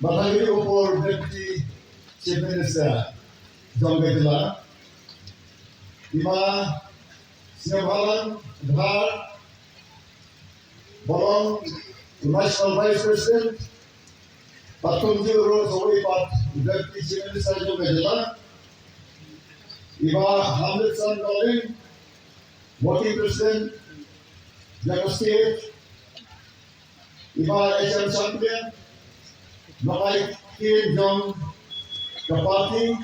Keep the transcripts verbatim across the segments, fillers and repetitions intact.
Bad ha kane ka por Deputy Chief Minister jong ka jylla, i Ma Sniawbhalang Dhar, ba long National Vice President, bad kumjuh ruh sa uwei pat Deputy Chief Minister jong ka jylla, i Bah Hamletson Dohling, Working President jong ka state, i Bah H M Shangbria, nongaiktien jong ka party,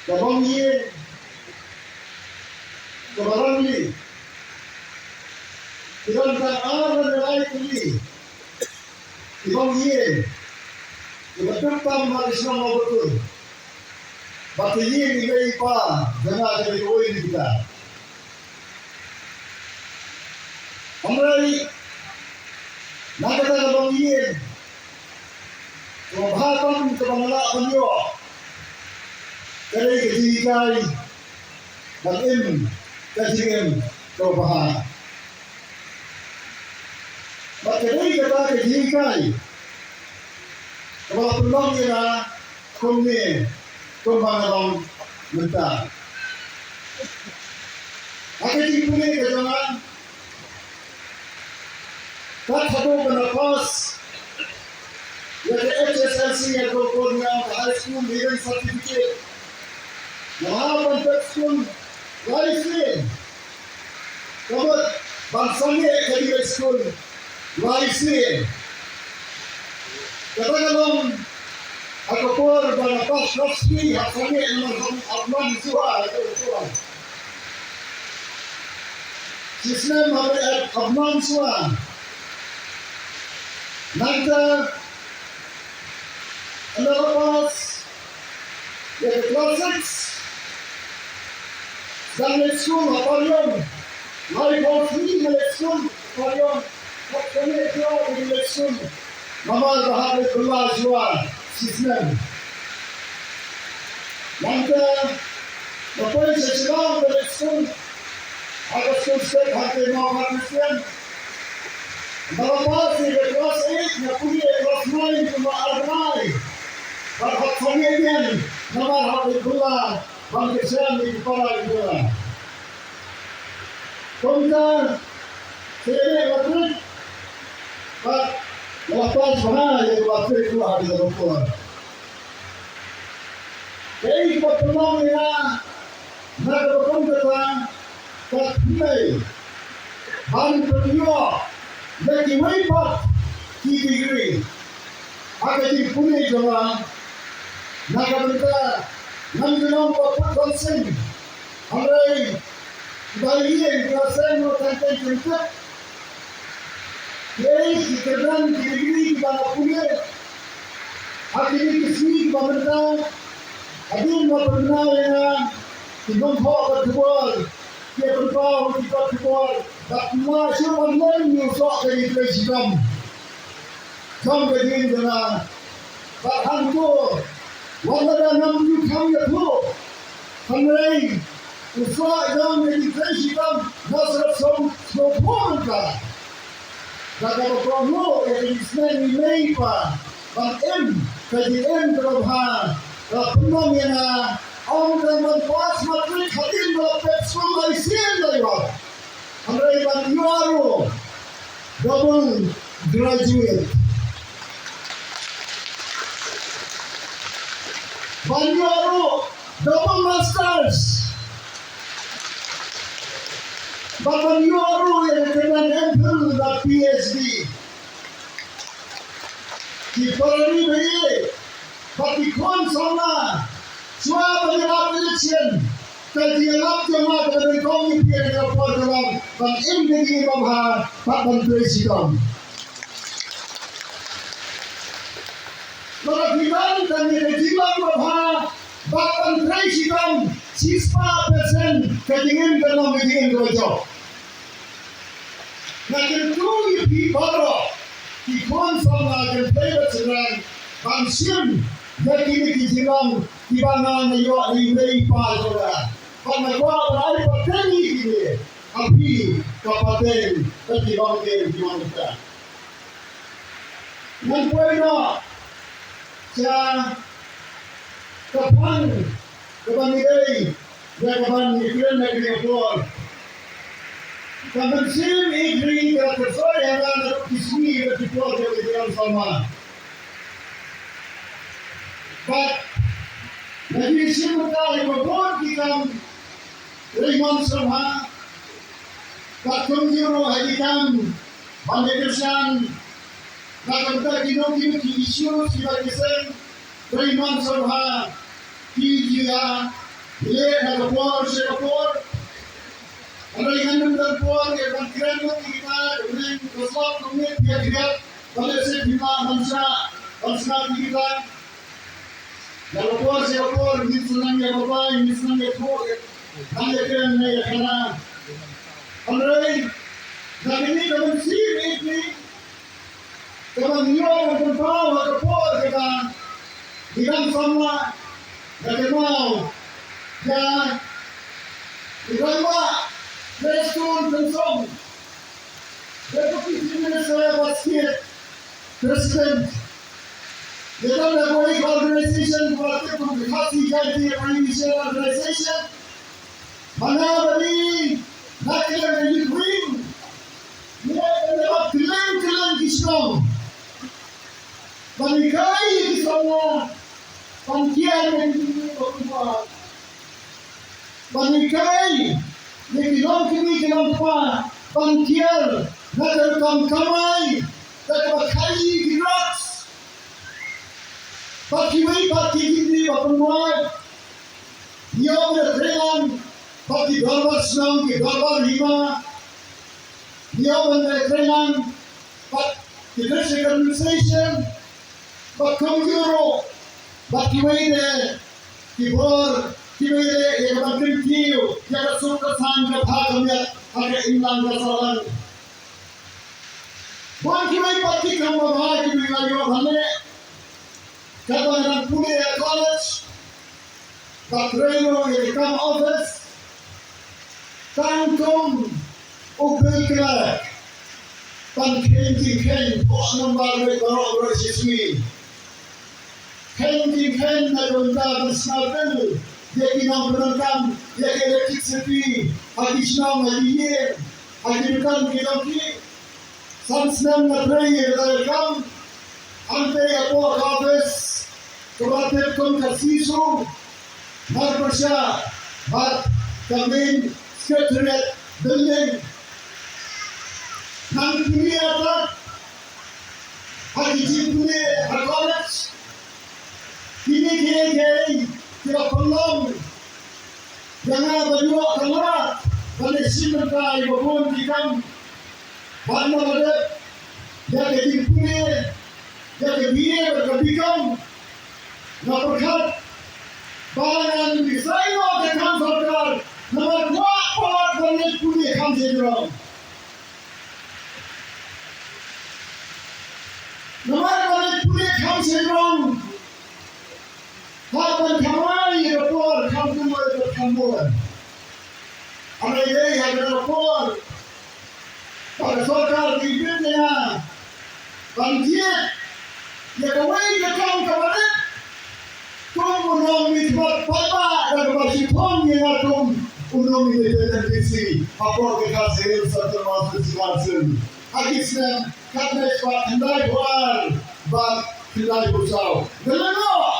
ka long ïing kaba rangli, ki don tang ar lane lai tylli ki longïing kiba duk tam ha ka shnong Mawbatur. Bad ka ïing i mei i pa jong nga ka dei kawei na kita. Hynrei na kata ka longïing kaba bha tam kaba nga lah ban ïoh ka dei ka jinghikai ban im ka jingim kaba bha. Bad ka dei kata ka jinghikai kaba la pynlong ïa nga kumne kumba nga long mynta. Ha ka jingpule ka jong nga, kat haduh ba nga pass ïa ka H S L C, ïa ka High School Leaving Certificate, nga hap ban pep skul lai sien. Ka mut ban sangeh ka dei skul lai sien. Kata ka long ha ka por ba nga pass class three, hap sangeh namar hap, hap nang shuwa, hap nang shuwa. Shisnem hap, hap nang shuwa. Nangta ynda la pass ïa ka class six, dang leit skul ha Pariong. Lai phew sngi nga leit skul ha Pariong. Hap sangeh shuwa ka dei leit skul namar ba hap leit bylla shuwa shisnem. Nangta nga poi sha Shillong ban leit skul ha ka skul state hangtei, Mawkha Christian. Ynda la pass ïa ka class eight, nga pule ïa ka class nine kumba ar bnai. Bad hap sangeh ïa ka namar hap leit bylla ban kyrshan ïa ki para ki para. Kumta sa ïaleh matric bad nga la pass bha ïa ka matric ruh ha kata ka por. Kaei kaba pynlong ïa nga na kaba kum kata, ka thngan ban pynïoh ïa kiwei pat ki degree ha ka jingpule jong nga. Na ka bynta ngan ïoh ba put ban seng, hynrei ba ïa ka seng ruh kan teng teng. Kiei ki kyrdan ki degree kiba nga pule ha kine ki sngi kiba mynta, hadien ba pynbna ïa nga ki nongthoh kot khubor, ki pynpaw ki kot khubor, bad nga shu ban leh ïa u soh ka jingtrei shitom jong ka jingim jong nga. Bad hangto, wat lada ngam ju kham ïathuh, hynrei u soh jong ka jingtrei shitom nga sngewthuh, sngewthuh mynta. Da kaba kohnguh ïa ka jingsneng i mei i pa ban im ka jingim kaba bha, la pynlong ïa nga ym tang ban pass matric hadien ba la pep skul lai sien lai wat, hynrei ban ïoh ruh double graduate, ban ïoh ruh double masters, bad ban ïoh ruh ïa ka kyrdan M Phil bad P H D. Ki para ri ba ïeit bad ki khun samla, shuwa ban ïalap election, ka jingïalap jong nga kaba nyngkong ïa phi ha kane ka por ka long ban im ka jingim babha bad ban trei shitom. Lada phi don tang ïa ka jinglong babha bad ban trei shitom, shispah percent ka jingim kan long ka jingim kaba jop. Nga kyntu ïa phi baroh ki khun samla, kynthei bad shynrang, ban shim ïa kine ki jinglong kiba nga nga ïoh na i mei i pa jong nga. Bad nga kwah ban ai pateng ïa kine. Ka phi ka pateng ka ki bang ker ki bang ker. Ngan poi noh sha ka phang kaba ngi dei ïa kaban ngi kren ha kane ka por. Ka mynsiem ïeit ka la pynshoi ha nga naduh ki sngi bad ki por jong ka jingïalam samla. Bad nga ju shim bynta ïa ka bun ki kam Raymond Sylvia, bad kumjuh ruh ha ki kam ban da kyrshan na ka bynta kino kino ki issues kiba ki seng Raymond Sylvia ki ju ïa leh na ka por sha ka por. Hynrei ngan ym don por ïa ban kren lut ïa kita, hynrei ka shlok ka miet ïa ka riat ban leh sha phi ma ban shah ban sngap ïa kita. Na ka por sha ka por, ngin sa nang ïa babai, ngin sa nang ïathuh, nang ïakren, nang ïakhana. Hynrei na kane ka mynsiem ïeit kaba ngi ïoh ban pynpaw ha ka por kaba ngi dang samla na ka maw ïa i rangbah Prestone Tynsong, Deputy Chief Minister bad State President. Ïa kane ka organization ba tip kum ka Khasi Jaintia Party Mission Organization. Mana bani na kane ka youth wing. Ïa kane ba kylleng kylleng ki shnong. Bani kai ki shnong. Ban kiar ban ki ba kumba. Ban hikai ïa ki longkmie ki longkpa ban kiar na ka rukom kamai da kaba khaii ki drugs. Bad kiwei pat ki jingkmie ba pynwai. Ngi ïoh ban da trei lang bad ki dorbar shnong, ki dorbar hima. Ngi ïoh ban da trei lang bad ki district administration. Bad kumjuh ruh bad kiwei de ki bor, kiwei de ïa ka ban kyntiew ïa ka suk ka saiñ ka bha ka miat ha ka imlang ka sahlang. Bun kiwei pat ki kam babha kiba ngi la ïoh hangne. Katba nga dang pule ha college, bad trei ruh ïa ka kam office. Tang kum u bill clerk ban kheiñ jingkheiñ, phoh number beit baroh baroh shi sngi. Kheiñ jingkheiñ na ka bynta ban sngewthuh ïa ki nongpyndonkam ïa ka electricity ha ki shnong, ha ki ïing, ha ki dukan ki dohkhi. San snem nga trei ïa kata ka kam. Hangtei hapoh ka office kaba tip kum ka CISO, mar pyrshah bad ka main secretariat building. Nang pule atat ha ki jingpule ha college. Kine kiei kiei ki la pynlong ïa nga ban ïoh ka lad ban leit shim bynta ïa ka bun ki kam. Bad nga la dep ïa ka jingpule ïa ka B A bad ka B Com. Nga pyrkhat ba ngan resign noh ka kam sorkar namar kwah pat ban leit pule kham sha jrong. Namar ban leit pule kham sha jrong, hap ban tharai ïa ka por kham kumno ïa ka kham bun. Hynrei dei ha kata ka por ba ka sorkar ka ibit ïa nga ban jied ïa kawei ka kam kaba rit kum u nongmihkhmat paidbah da kaba shitom ïa nga kum u nongmihkhmat N P C hapoh ka Khasi Hills Autonomous District Council ha ki snem khatkhyndai spah khyndaiphew ar bad khyndaiphew saw. Nga la ïoh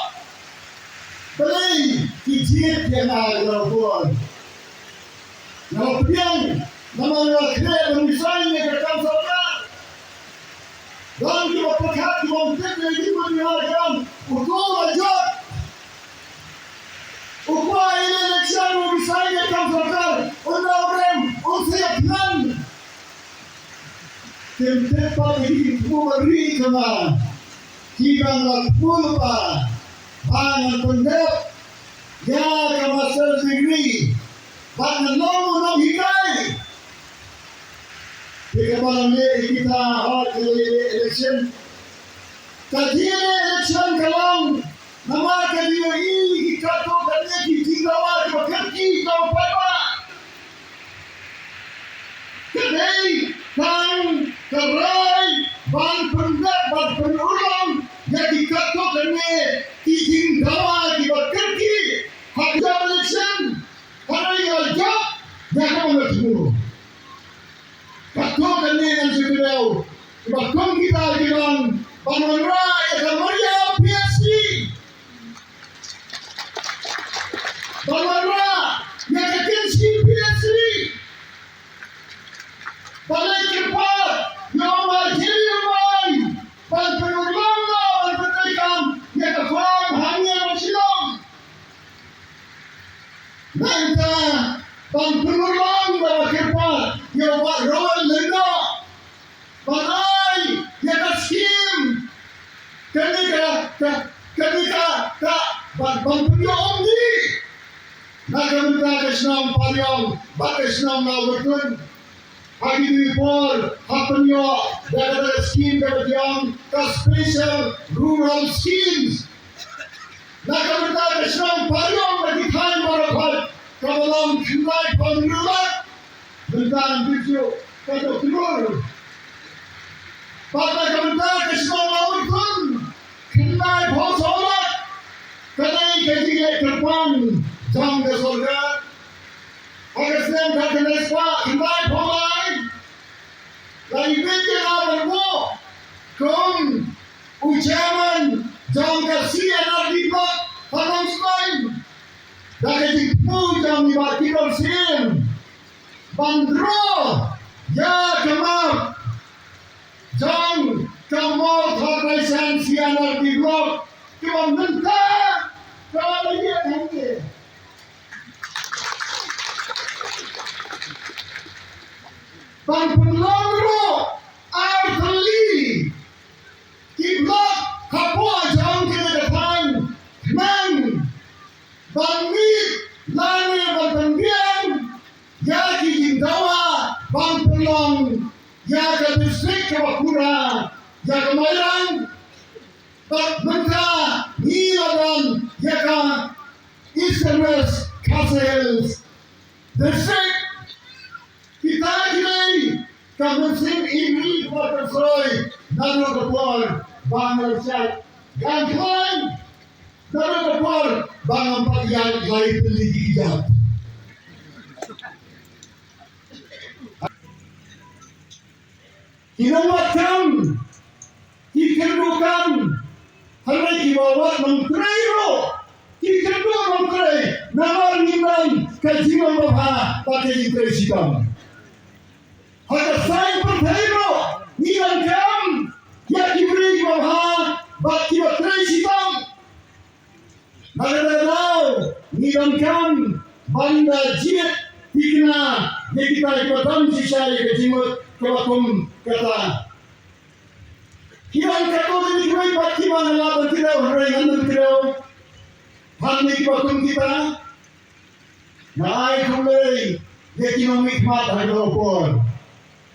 balei ki jied ïa nga ha kata ka por. Nga la pdiang namar nga la khreh ban resign ïa ka kam sorkar. Don kiba pyrkhat kiba ym tip ïa ka jingmut jong nga ha ka kam. Uto la jot. U kwah ïa ka election, u resign ïa ka kam sorkar. Un nang rem, un sa ïapynang. Kim tip pat ïa ki jingthmu ba ri jong nga kiba nga la thmu lypa ba ngan pyndep ïa ka master's degree bad ngan long u nonghikai. Te kaba la leh ïa kita hooid ka la leh election. Ka jingïaleh election ka long namar ka jingïohi ïa ki katto katne ki jingdawa kiba kyrkieh ïa u paidbah. Rai ban pyndep ban pynurlong ïa ki katto katne ki jingdawa kiba kyrkieh ha ka election. Hynrei ngi la jop ïa kaba nga thmu. Katto katne ngan shu kdew kiba kum kita ki long ban wanrah ïa ka Mariaw P H C, ban wanrah ïa ka Kynshi P H C. Balei kyrpad ïa u Marjorie Bain ban pynurlong noh ban pyntrei kam ïa ka farm hangne ha Shillong? Nangta ban pynurlong ba la kyrpad ïa u Bah Rowan Lyngdoh ban ai ïa ka skim. Kane ka, ka, kane ka, ka, ban, ban pynïoh umdih na ka bynta ka shnong Pariong bad ka shnong Lawbyrtun. Ha kine ki por, ha pynïoh da kata ka skim kaba ki ong ka Special Rural Schemes. Na ka bynta ka shnong Pariong bad ki thaiñ baroh kaba long khyndai phew hynriew lak. Bynta ngi shu ka dok klur. Bad na ka bynta ka shnong Lawbyrtun khyndai phew saw lak. Ka dei ka jingleh kyrpang jong ka sorkar. Ha ka snem khatkhyndai spah khyndai phew lai, la ïa peit ïa nga ban buh kum u chairman jong ka C and RD block ha Nongstoiñ. Da ka jingthmu jong i Bah Kidon Syiem ban draw ïa ka map jong ka Mawthadraishan C and RD block kaba mynta ka la ïa hangne. Ban pynlong ruh ar tylli ki block hapoh jong kane ka thaiñ khnang ban mih lane ban pynbiang ïa ki jingdawa ban pynlong ïa ka district kaba pura ïa ka Mairang. Bad mynta ngi la don ïa ka Eastern West Khasi Hills District. Kita ki dei ka mynsiem Inri kaba pynshoi naduh ka por ba nga la shait, gan khlaiñ naduh ka por ba ngam pat ïaid lai tylli ki kjat. Ki nongwad kam, ki kynduh kam, hynrei kiba wad nongtrei ruh ki kynduh nongtrei, namar ngim don ka jinglong babha bad ka jingtrei shitom. Ha ka saiñ pyrthei ruh ngi donkam ïa ki briew kiba bha bad kiba trei shitom. Na kata ka daw ngi donkam ban da jied thikna ïa kita kiba don shisha ïa ka jingmut kaba kum kata. Ki don katto katne kiwei pat kiba nga lah ban kdew, hynrei ngan ym kdew. Hangne kiba kum kita, nga ai khublei ïa ki nongmihkhmat ha kane ka por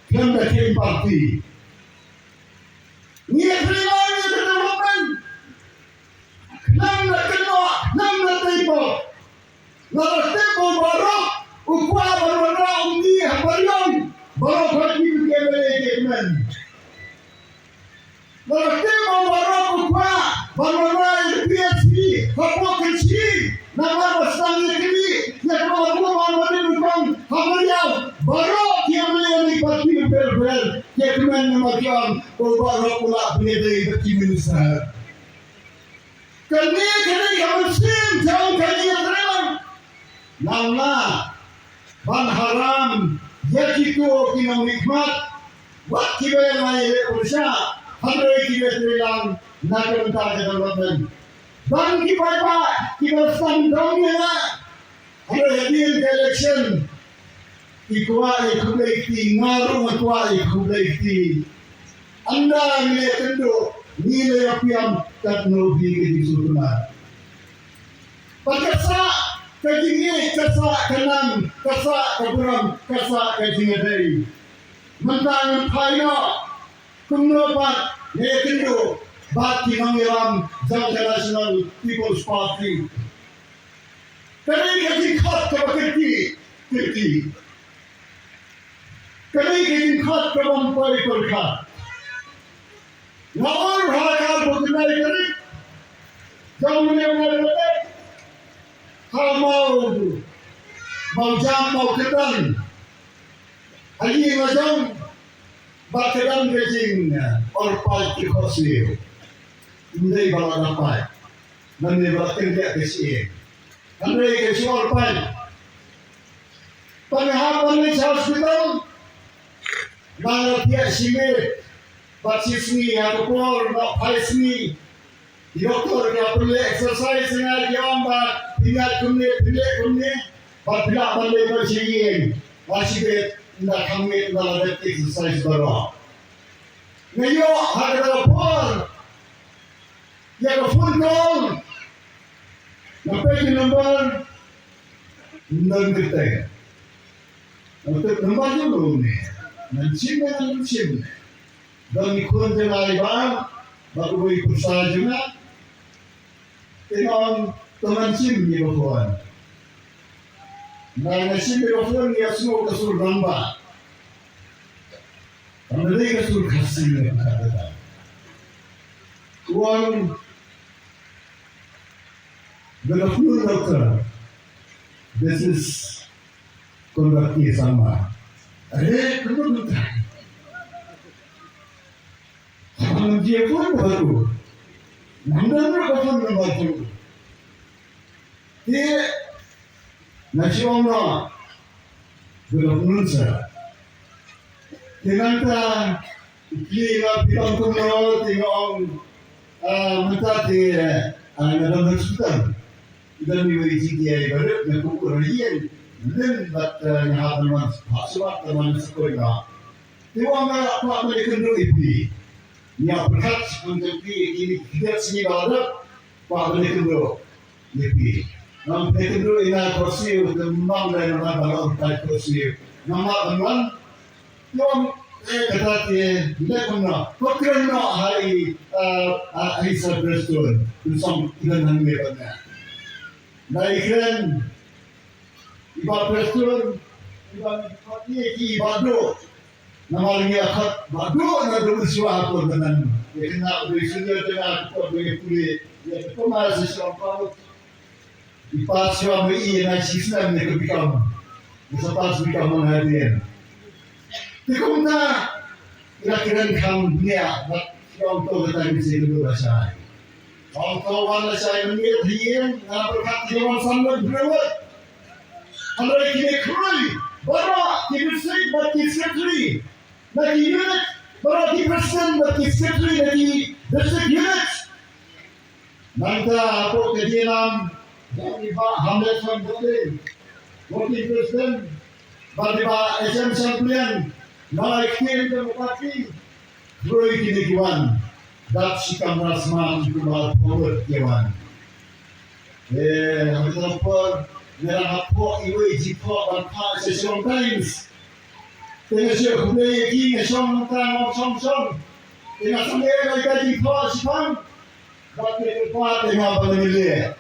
khlem da kheiñ party. Ngi ïatrei lang ïa ka development khlem da kynnoh khlem da tei pop. Nga la tip ba u Bah Rock u kwah ban wanrah umdih ha Pariong baroh, ha ki MLA ki kmen. Nga la tip ba u Bah Rock u kwah ban wanrah ïa ka PHC hapoh Kynshi. Namar ba sdang ïa kane ïa kaba la buh ban wanrah nyngkong ha Mariaw, baroh ki MLA ki party bapher bapher ki kmen, namar ki ong ba u Bah Rock u lah ban ïadei bad ki minister. Kane ka dei ka mynsiem jong ka jingïatreilang. Ngam lah ban haram ïa kito ki nongmihkhmat, wat kiba ïaleh pyrshah, hynrei kiba ïatreilang na ka bynta ka development. Don ki paidbah kiba sdang dom ïa nga. Hynrei hadien ka election ki kwah ïa khublei kti, nga ruh nga kwah ïa khublei kti. Ynda ngi la ïakynduh, ngi la ïapiam, katno hi ka jingsngewtynnat. Bad ka sah ka jingïeit, ka sah ka nam, ka sah ka burom, ka sah ka jingïadei. Mynta ngan phai noh kumno pat ngi ïakynduh bad ki nongïalam jong ka National People's Party. Ka dei ka jingkhot kaba kyrkieh, kyrkieh. Ka dei ka Jingkhot ka bym poi pyrkhat. Nga ong ha ka bynta ka ri jong une u nongpynïaid, ha maw, maw jam maw kyrdan, ha ïing la jong ba kyrdan ka jingorpait ki khohsiew. Ym dei ba la da pait, namar ba la kyndiah ka shyieng. Hynrei ka jingorpait. Ban hap ban leit sha hospital, nang la thiah shi miet bad shi sngi, ha ka por noh phai sngi. Ki doktor ki la pynleh exercise ïa nga, ki ong ba phin ïaid kumne, phin leh kumne, bad phi lah ban leit noh sha ïing. Ba shi bit, ynda kham miet, ynda la dep exercise baroh. Nga ïoh ha kata ka por ïa ka phone call. Nga peit ïa ka number, ym don kyrteng. Nga tip number jong u ne. Ngan shim ne, ngan shim ne. Don i khun jong nga i bah, bad uwei i pyrsa jong nga. Te nga ong, to ngan shim ïa ka phone. Nga, nga shim ïa ka phone, nga sngew ka sur rangbah. Tang dei ka sur Khasi ïa ka kata. Wan, good afternoon, doctor. This is Conrad K Sangma. Are, good afternoon, doctor. Ngam jia phone number u. Ngam don ruh ka phone number u. Te nga shu ong noh, good afternoon sir. Te nangta u kylli nga phi don kumno, te nga ong, ah, mynta te, ah, nga don hospital. Nga don iwei i jingïaid barit, nga kup ïa ka ïing. Lyndet, eh, nga hap ban wan phah shuwa, ban wan sha kawei noh. Te u ong nga kwah ban ïakynduh ïa phi. Nga pyrkhat shaphang jong phi, kine ki khyndiat sngi ba la dep, kwah ban ïakynduh ïa phi. Ngam pynïakynduh ïa nga, khohsiew, te ym dei namar ba nga ong phi khohsiew. Ngam lah ban wan. Te u ong, eh, kata te leh kumno. Ko kren noh ha i, eh, ha i Sir Prestone. Pynshong i don hangne bad nga. Nga i kren. I Bah Prestone, i Bah, i Bah Duh. Namar ngi ïa khot Bah Duh naduh shuwa ha por kyndan. Ïa kyndan u dei senior jong nga ha ka por ba ngi pule. Ïa ka por ma sa shuwa pass. I pass shuwa ba i ïa nga shi snem ne ka B Com. Ngi sa pass B Com ma nga hadien. Te kumta, ngi la kren kham bniah, bad shuwa to kata ngi sa ïakynduh lashai. Ong to wan lashai mynmiet ha ïing, nga pyrkhat te wan san ngut briew ngut. Hynrei kine khrui baroh ki district bad ki secretary, na ki unit, baroh ki president bad ki secretary na ki district unit. Nangta hapoh ka jingïalam jong i Bah Hamlet Sangma Dohling, working president, bad i Bah H M Sangpliang, na i ktien jong ka party. Khrui kine ki wan. Dap shi kamra sma kumba arphew ngut ki wan. Eh, ha kata ka por nga dang hapoh iwei i jingthoh ban phah sha Shillong Times. Te nga shu khublei ïa ki, nga shong nangta, nga shong shong. Te nga sangeh ïa ka jingthoh shiphang. Bad te kyrpad ïa nga ban leh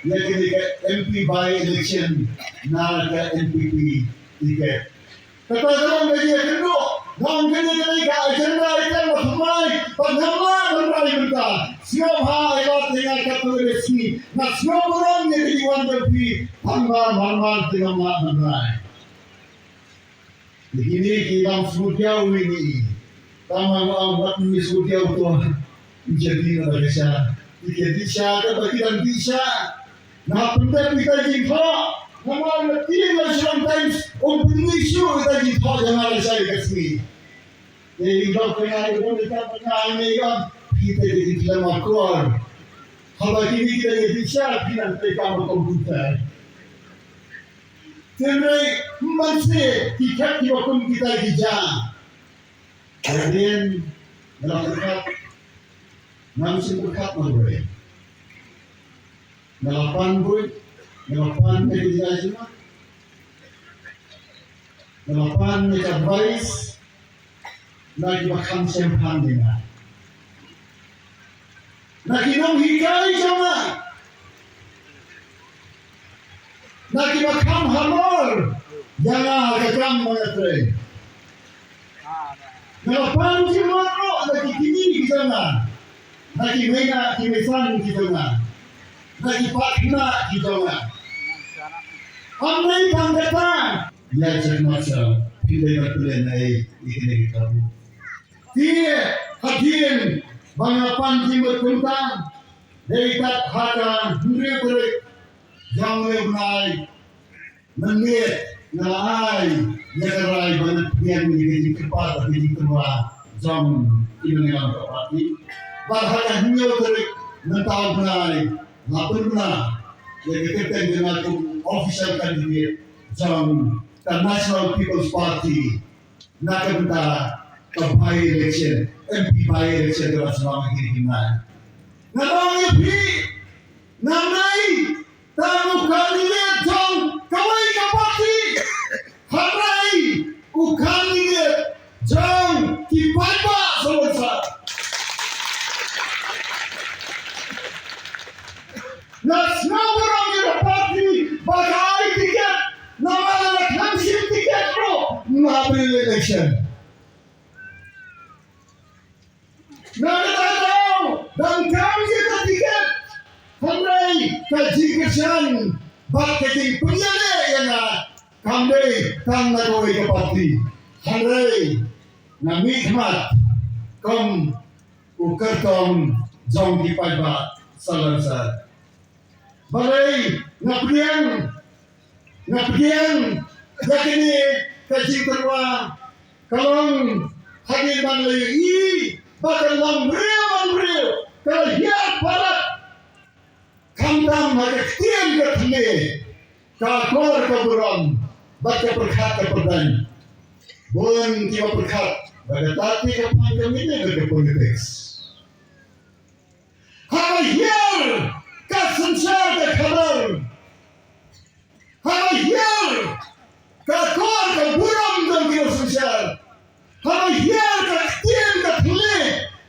ïa kane ka M P by election na ka N P P ticket. Kata ka long ka jingïakynduh. Nga ong kane ka dei ka agenda item ba thymmai bad ngam lah ban rai mynta. Sngewbha ai lad ïa nga katto katne sngi. Nga sngewburom ïa ka jingwan jong phi. Tang ba man man te ngam lah ban rai. Te kine ki dang sngewdiaw ïa ngi. Tang ba nga ong wat ngi sngewdiaw to. Ngi ïa dih na ka sha. Ngi ïa dih sha, kaba ki dang dih sha. Nga pyndep ïa ka jingthoh. Namar nga tieng ïa Shillong Times, um pynmih shuh ïa ka jingthoh jong nga lashai ka sngi. Te ïa ka pyngai ïa ka pyngai ïa ka. Phi te ka jingkhlem akor. Haba kine ki dang ïa dih sha, phi nang trei kam ha computer. Hynrei, mbanse, ki khet kiba kum kita ki jia. Hadien, nga la pyrkhat, ngam shym pyrkhat marwei. Nga la pan buit, nga la pan na ki jia jingmut. Nga la pan na ka advice, na kiba kham shemphang ïa nga. Na ki nonghikai jong nga. Na kiba kham halor ïa nga ha ka kam ba nga trei. Nga la pan jingmut ruh na ki kñi ki jong nga, na ki mei na ki mei san ki jong nga, na ki patkhynnah ki jong nga. Ym dei tang kata, ïa jakhmat sha phi dei ban pynlehnohei ïa kine ki kabu. Te hadien ba nga pan jingmut kumta, dei kat ha ka hynriew tarik jong une u bnai, mynmiet nga la ai ïa ka rai ba ngan pdiang ïa ka jingkyrpad bad ka jingtyrwa jong ki nongïalam ka party. Bad ha ka hynñiew tarik mynta u bnai nga pynbna ïa ka kyrteng jong nga kum official candidate jong ka National People's Party na ka bynta ka by-election, M P by-election kaba sdang ha kine ki bnai. Nga ong ïa phi, ngam dei tang u candidate jong kawei ka party, hynrei u candidate jong ki paidbah sawdong sawdong. Nga sngewburom ïa ka party ba ka ai tiket, namar lada khlem shim tiket ruh ngam hap ïaleh election. Nga kata ka daw dang kam ïa ka tiket, hynrei ka jingkyrshan bad ka jingpynïaleh ïa nga kam dei tang na kawei ka party. Hynrei nga mihkhmat kum u kyrtong jong ki paidbah Salonsar. Balei nga pdiang, nga pdiang ïa kane ka jingtyrwa, ka long hadien ba nga la ïohi ba ka long briew ban briew ka la hiar palat. Khamtam ha ka ktien ka thnga, ka akor ka burom bad ka pyrkhat ka pyrdaiñ. Bun kiba pyrkhat ba kata te ka pang ka mine bad ka politics. Haba hiar ka synshar ka khadar, haba hiar ka akor ka burom jong ki nongsynshar, haba hiar ka ktien ka thnga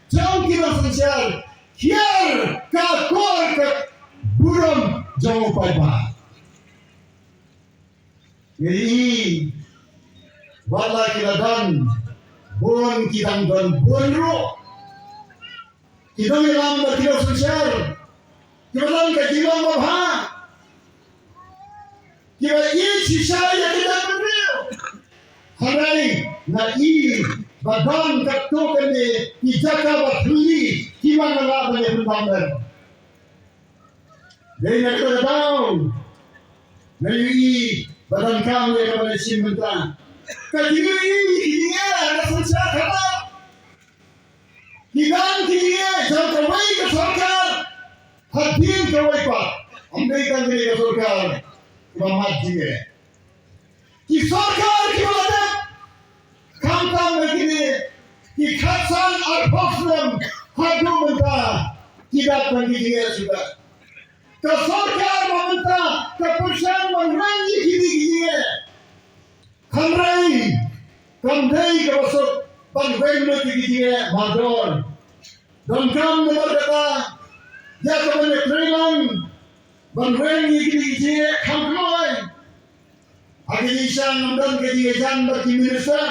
jong ki nongsynshar, hiar ka akor ka burom jong u paidbah. Ngi i, wat la ki la don bun, ki dang don bun ruh ki nongïalam bad ki nongsynshar kiba don ka jinglong babha, kiba ïeit shisha ïa ka jaitbynriew. Hynrei nga i ba don katto katne ki jaka ba thylli kiba nga lah ban ïa pynbam lem. Dei na kata ka daw nga ïohi ba donkam ïa ka ban ïashim bynta. Ka jingïohi ki jingeh ha ka synshar khadar. Ki don ki jingeh jong kawei ka sorkar hadien kawei pat. Ym dei tang kane ka sorkar kaba mad jingeh. Ki sorkar kiba la dep, khamtam na kine ki khatsan arphew snem haduh mynta, ki dap tang ki jingeh suda. Ka sorkar ba mynta ka pyrshang ban weng ïa kine ki jingeh. Hynrei kam dei kaba suk ban weng lut ïa ki jingeh mardor. Donkam namar kata ïa ka ban ïatreilang ban weng ïa kine ki jingeh kham kloi. Ha ka jingshisha ngam don ka jingïajan bad ki minister.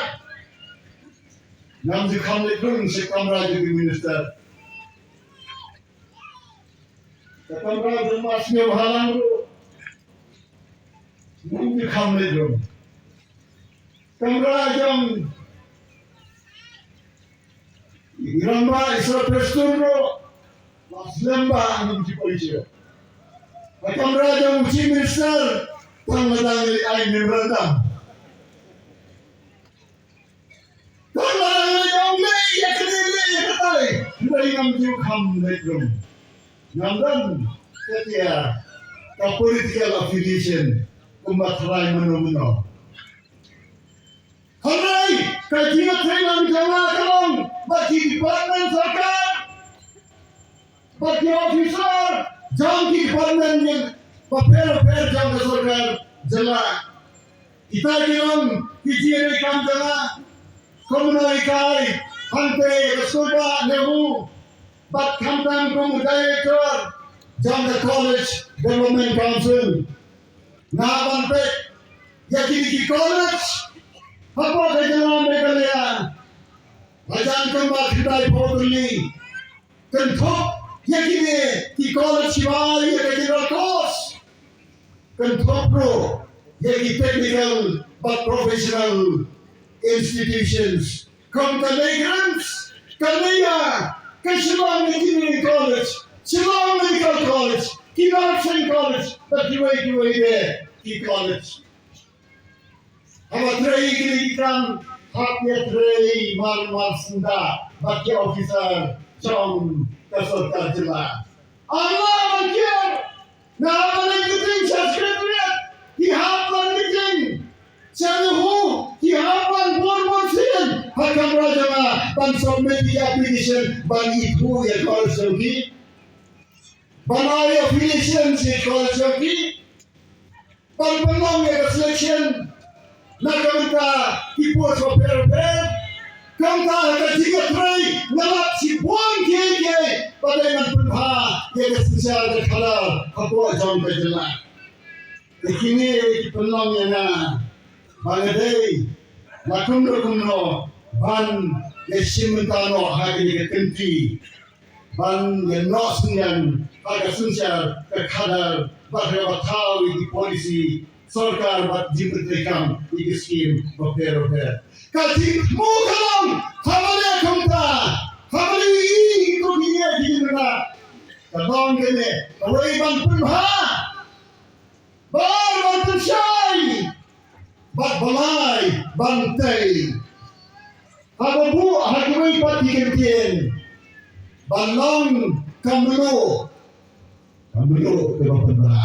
Ngam ju kham leit rung sha kamra jong ki minister. Ka kamra jong Bah Sniawbhalang ruh ngam ju kham leit rung. Kamra jong i rangbah Isra Prestone ruh, Bah Slem Bah ngam ju poi shuh. Ka kamra jong u Chief Minister tang lada ngi leit ai memorandum. Tang lada ngi leit ong leh ïa kane leh ïa katai, hynrei ngam ju kham leit rung. Ngam don ka tia ka political affiliation kumba tharai mano mano. Hynrei ka jingïatreilang jong nga ka long bad ki department sorkar, bad ki officer jong ki department bapher bapher jong ka sorkar jylla. Kita ki long ki jingïadei kam jong nga kum u nonghikai hangtei ha ka skulbah Nehru bad khamtam kum u director jong ka College Development Council. Nga ban peit ïa kine ki college hapoh ka jylla Meghalaya. Kan ba khyndai phew tylli. Kynthup ïa kine ki college kiba ïa ka general course. Kynthup ruh ïa ki technical bad professional institutions. Kum ka Naigrams, ka Naiya, ka Shillong Engineering College, Shillong Medical College, ki Nursing College, bad kiwei kiwei de ki college. Haba trei kine ki kam, hap ïa trei mar mar syndah bad ki officer jong ka sorkar jylla. Ala ban kiar, na ban meeting sha secretariat, ki hap ban meeting sha NEHU, ki hap ban bun bun sien ha kamra jong nga ban submit ïa ki application ban ithuh ïa ka college jong ki, ban ai affiliation sha ka college jong ki. Ban pynlong ïa ka selection na ka bynta ki post bapher bapher. Kumta ha ka jingïatrei nga lap shibun kiei kiei ba dei ban pynbha ïa ka synshar ka khadar hapoh jong ka jylla. Te kine ki pynlong ïa nga ba nga dei la kumno kumno ban ïashim bynta noh ha kane ka kynti ban ïa noh synñiang ha ka synshar ka khadar bad ïa ba thaw ïa ki policy sorkar bad jingpyntreikam ïa ki skim bapher bapher. Ka jingthmu ka long haba leh kumta, haba leh ïa kito ki ïa ki jingmynta, ka long kane, kawei ban pynbha, bar ban pynshai, bad balai ban tei. Haba buh ha kiwei pat ki kyntien ban long ka mluh, ka mluh kaba pynbha,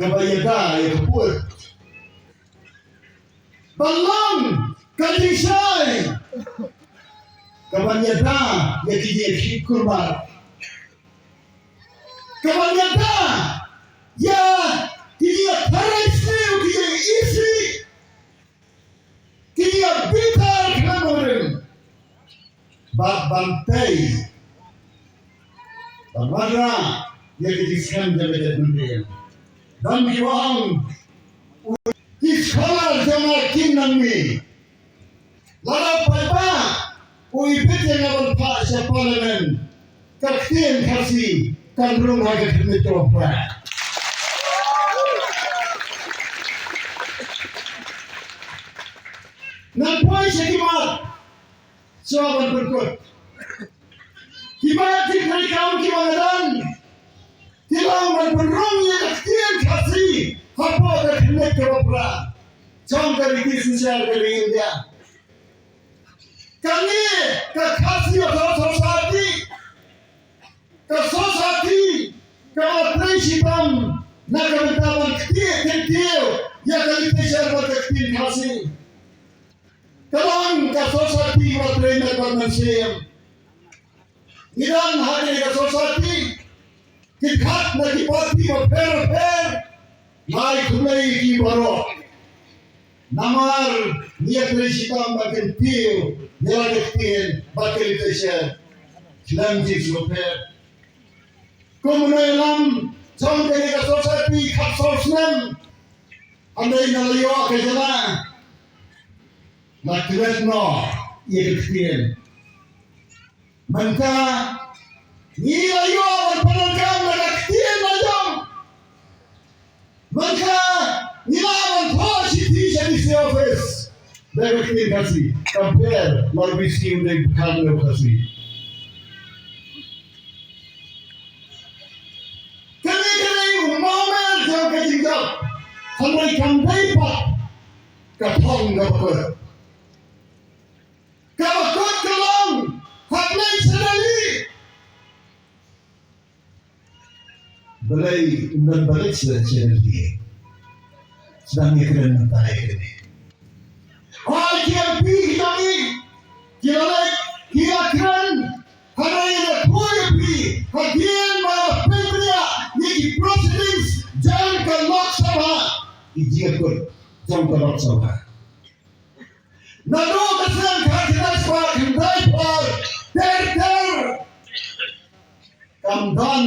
kaba ïada ïa ka pud. Ban long ka jingshai kaban ïada ïa ki jingïakhih kulmar, kaban ïada ïa ki jingïatharai sniew, ki jingïaisih, ki jingïabitar khlem nongrim, bad ban tei, ban wanrah ïa ki jingskhem jong ka jaitbynriew. Dang ki ong ki scholar jong nga kin nang mi. Lada paidbah u ibit ïa nga ban phah sha Parliament, ka ktien Khasi kan rung ha ka khyndiat kaba phra. Ngan poi sha ki mat shuwa ban pynkut. Ki mat ki treikam kiba nga don ki long ban pynrung ïa ka ktien Khasi hapoh ka khyndiat kaba phra jong ka riti synshar ka ri India. Kane ka Khasi Authors' Society, ka society kaba trei shitom na ka bynta ban ktieh kyntiew ïa ka literature bad ka ktien Khasi. Ka long ka society kaba trei met bad mynsiem. Ngi don ha kane ka society ki khat na ki party bapher bapher. Nga ai khublei ïa ki baroh namar ngi ïatrei shitom ban kyntiew ïa la ka ktien bad ka literature khlem jingsngewpher. Kum u nongïalam jong kane ka society khatsaw snem, hynrei nga la ïoh ka jylla, nga klet noh ïa ka ktien. Mynta ngi la ïoh ban pyndonkam da ka ktien la jong. Mynta ngi la ban thoh shithi sha D C office da ka ktien Khasi. Ka pher la u D C u dei u Khasi. Kane ka dei u mawmer jong ka jingjop. Hynrei kam dei pat ka thong kaba kut. Kaba kut ka long ha Blei Shaneli. Balei ym don Blei Shaneli? Sdang ïa kren mynta ïa kane. Hooid, ki M P ki jong ngi ki la leit ki la kren. Hynrei nga khuid ïa phi, hadien ba la pynbria ïa ki proceedings jong ka Lok Sabha, ki jingkut jong ka Lok Sabha. Naduh ka snem khatkhyndai spah khyndaiphew ter ter kam don